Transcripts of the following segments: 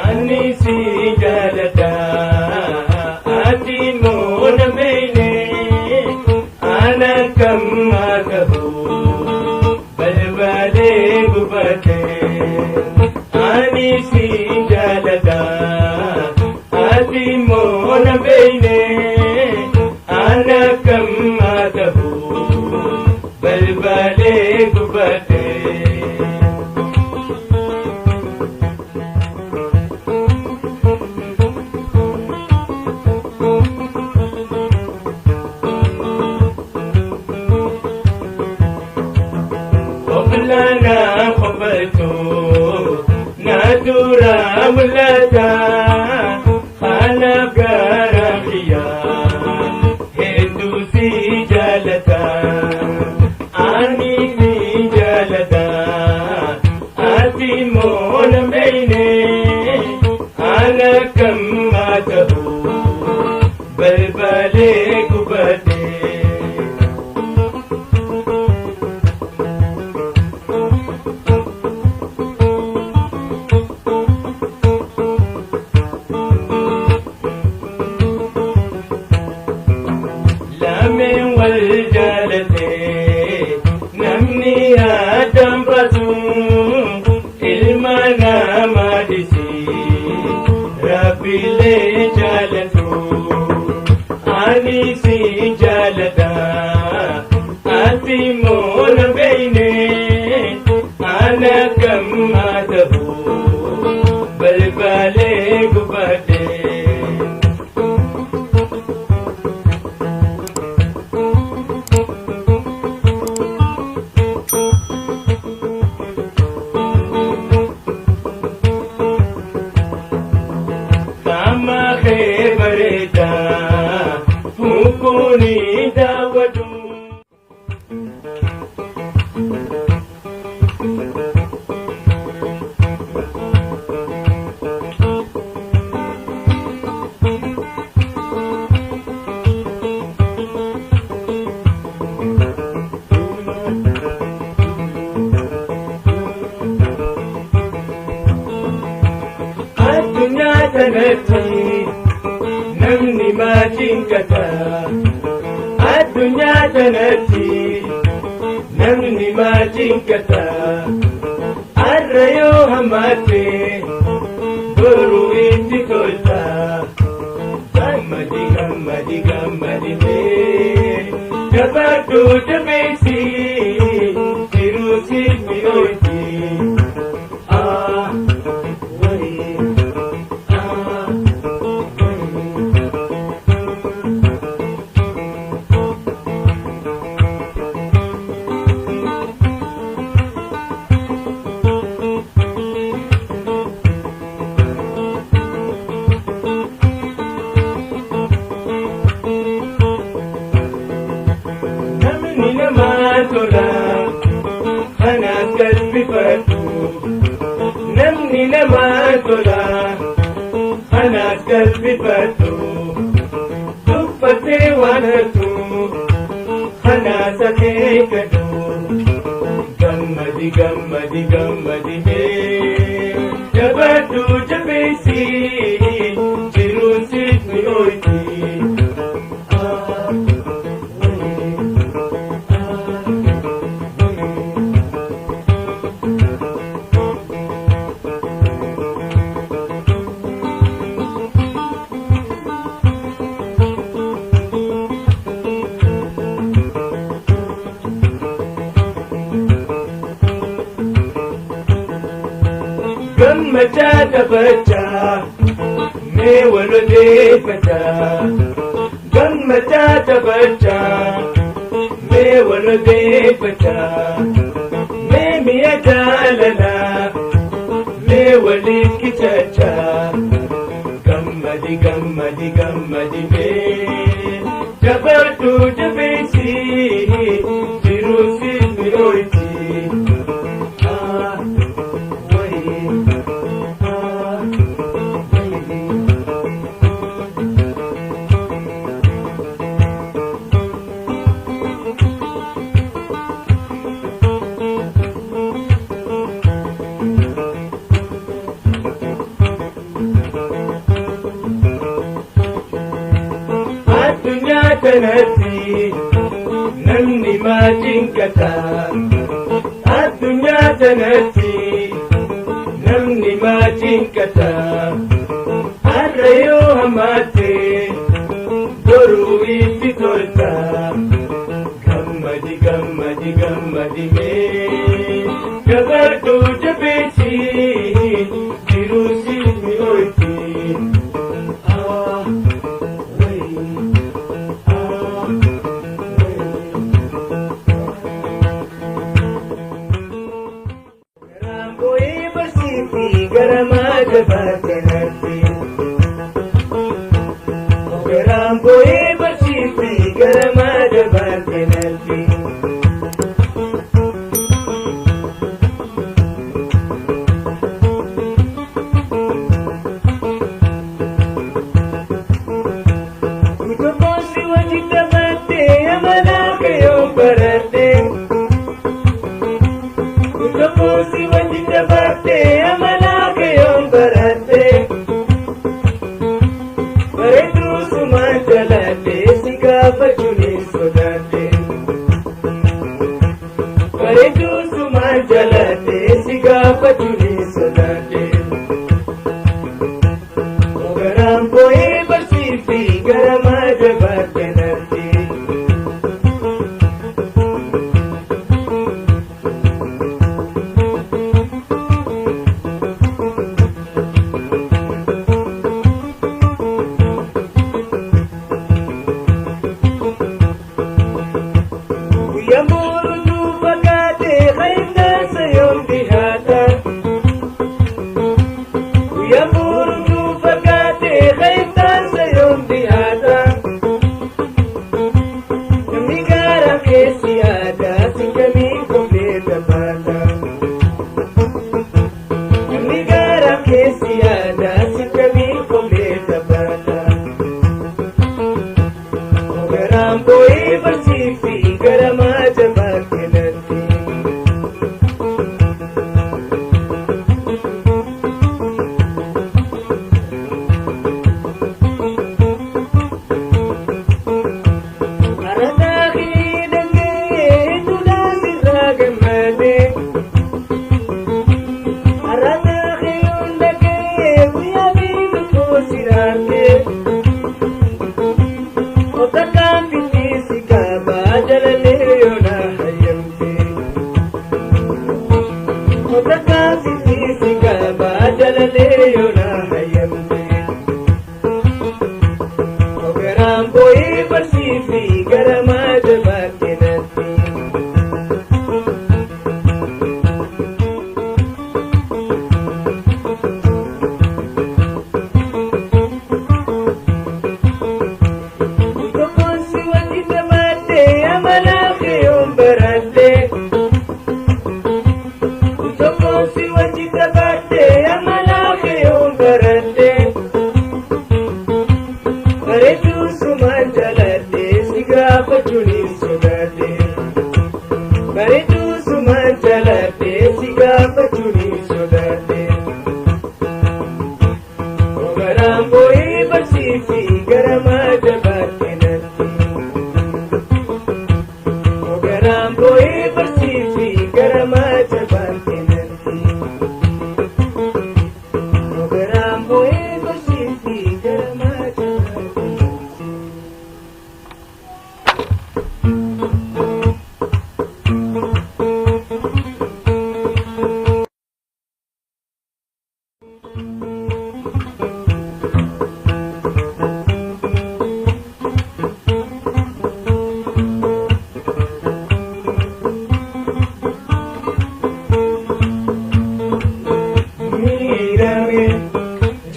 Ani si jaalladha, ati immoo na beekne, ana kam haa ta'u balbalee gubate. Ani si jaalladha, ati immoo na beekne, ana kam haa ta'u balbalee gubate. Qoblana qobaltu na dura mul'ata, kanaaf gara kiyya hedduu si jaalata. Ani si jaalata, ati immoo na beekne, ana kam haa ta'u balbalee gubate. Lameen wal jaalate namni addaan baasu, ilma namaa dhisi rabbiilee jaalatu. Ani si jaalladha, ati immoo na beekne, ana kam haa ta'u balbalee gubate. Qaama kee bareedaa hukuuni daawwadhu. Addunyaa kanatti namni maatiin kata. Addunyaa kanatti namni maatiin kata. Arra yoo hammaate boru itti tolta. Gammadi, gammadi, gammadi mee. Jabaadhu, jabeessi, jiruu siif mi'ooti. Ah, wayii, ah, wayii. Namni namaa tola kanaaf galbifadhu. Namni namaa tola kanaaf galbifadhu. Tuffatee waan hattu kanaas akeekkadhu. Gammadi, gammadi, gammadi mee. Jabaadhu, jabeessi, jiruun siif mi'ooti. Ah, wayii, ah, wayii. Gammachaa taphachaa mee wal odeeffachaa. Gammachaa taphachaa mee wal odeeffachaa. Mee mi'a jaalalaa mee waliif kichachaa. Gammadi, gammadi, gammadi mee. Jabaadhu, jabeessi, jiruu siif mi'ooti. Ah, wayii, ah, wayii. Tanatti namni maa cinqata? Addunyaa tanatti namni maa cinqata? Har'a yoo hamaatte boruu itti tolta. Gammadi, gammadi, gammadi mee, jabaadhu, jabeessi, jiruu siif mi'ooti. Ah, wayii, ah, wayii. Garaan boo'ee barsiifi garamaa jabaate natti. Garaan boo'ee barsiifi garamaa jabaate natti. Tokkoon si wajjin taphattee amalaa kee baradhee. Tokkoon si wajjin taphattee amalaa kee baradhee. Bareedduu sumaan jaladhee si gaafachuun hin sodaadhe. Bareedduu sumaan jaladhee si gaafachuun hin sodaadhe. Garaan boo'ee barsiifi garamaa jabaate natti. Guyyaan boruutu fakkaatee qayyindaansa yoom dhihaata? Guyyaan boruutu fakkaatee qayyindaansa yoom dhihaata? Namni gaara keessi aadaa si kamiin qoplee taphaata? Namni gaara keessi aadaa si kamiin qoplee taphaata? Garaan boo'ee barsiifi garamaa jabaate natti. Marataa hidhangee duudhaa sirraa gammadee. Marataa hiyuun guyyaa biilu siraartee. Otakaan fitiisi kaabaa jalalee yoona hayyamte. Otakaan fitiisi kaabaa jalalee yoona hayyamte. Garaan boo'ee barsiifi garamaa jabaate natti. Tokkoon si wajjin taphattee amalaa kee baradhee. Tokkoon si wajjin taphattee amalaa kee baradhee. Bareedduu sumaan jaladhee si gaafachuun hin sodaadhe. Bareedduu sumaan jaladhee si gaafachuun hin sodaadhe. Garaan boo'ee barsiifi garamaa jabaate natti. Garaan boo'ee barsiifi garamaa jabaate natti. Garaan boo'ee barsiifi garamaa jabaate natti. Miidhame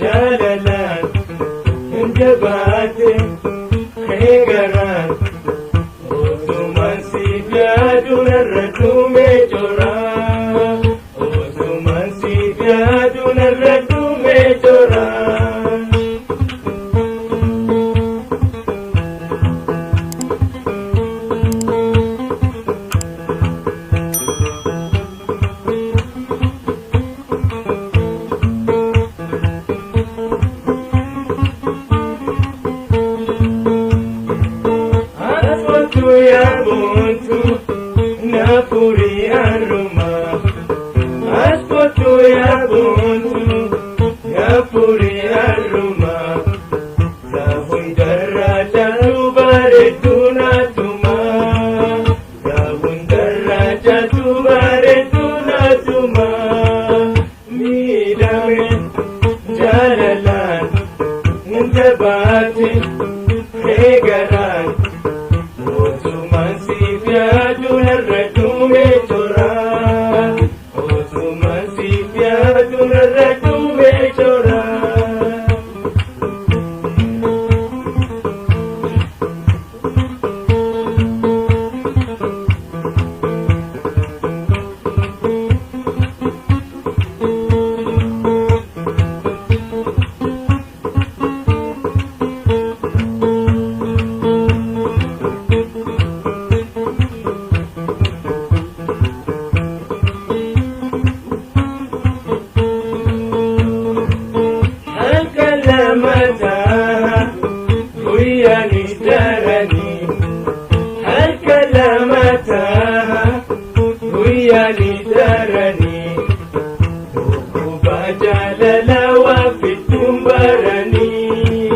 jaalalaan hin jabaate eegaraan otumaan siif yaadu narra dhumee jora. Otumaan siif yaadu narra dhumee jora. eegalaan otumaan siif yaadu narra dhume jora. Otumaan siif yaadu narra dhume jora. Halkan lamataa guyyaanis daranii. Halkan lamataa guyyaanis daranii. Dhukkuba jaalala waa fidduun baranii.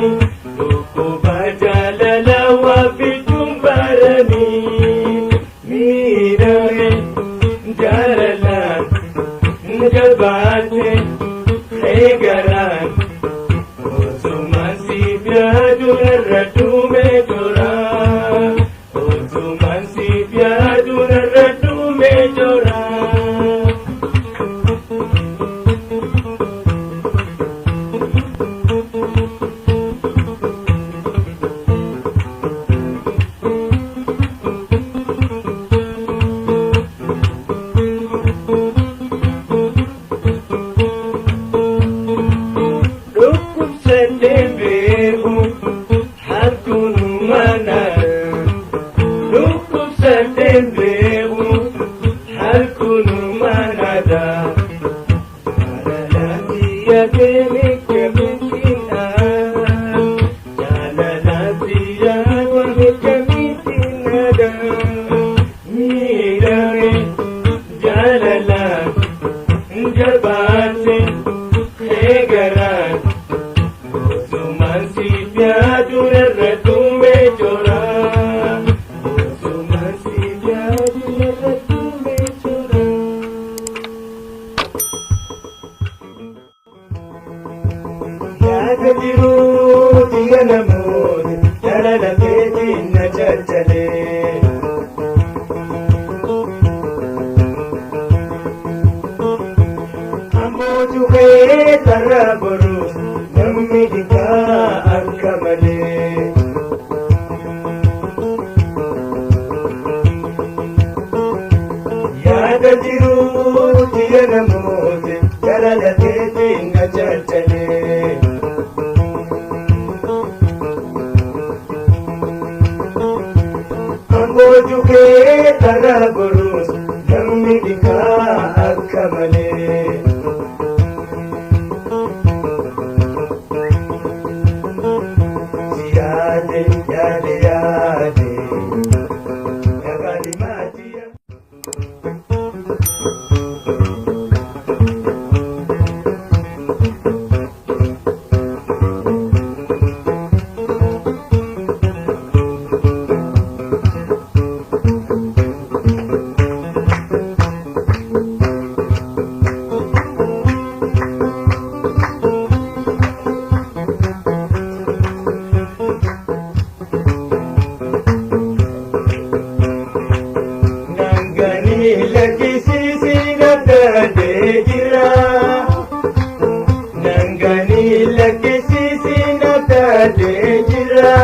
Dhukkuba jaalala waa fidduun baranii. Miidhame jaalalaan jabaate eegalaan. Otumaan siif yaadu narra dhume jora. Otumaan siif yaadu narra dhume jora. Dhukkubsadhee beeku harkuun mana. Dhukkubsadhee beeku harkuun manada. Jaalalaati yaadee kamiitiin jaalalaati yaadee kamiitiin nada. Miidhame jaalalaan jabaate eegalaan. Otumaan siif yaadu narra dhume jora. Otumaan siif yaadu narra dhume jora. Yaada jiruu diga namooti jaalala keetiin na calcalee. Ambootu kee tarra boruus namni dhigaa akka malee. Yaada jiruu diga namooti jaalala keetiin na calcalee. Ambootu kee tarra boruus namni dhigaa akka malee. Yaade yaade yaade yagaali maatiya. Nangani lakkisiisi naftadee jira. Nangani lakkisiisi naftadee jira.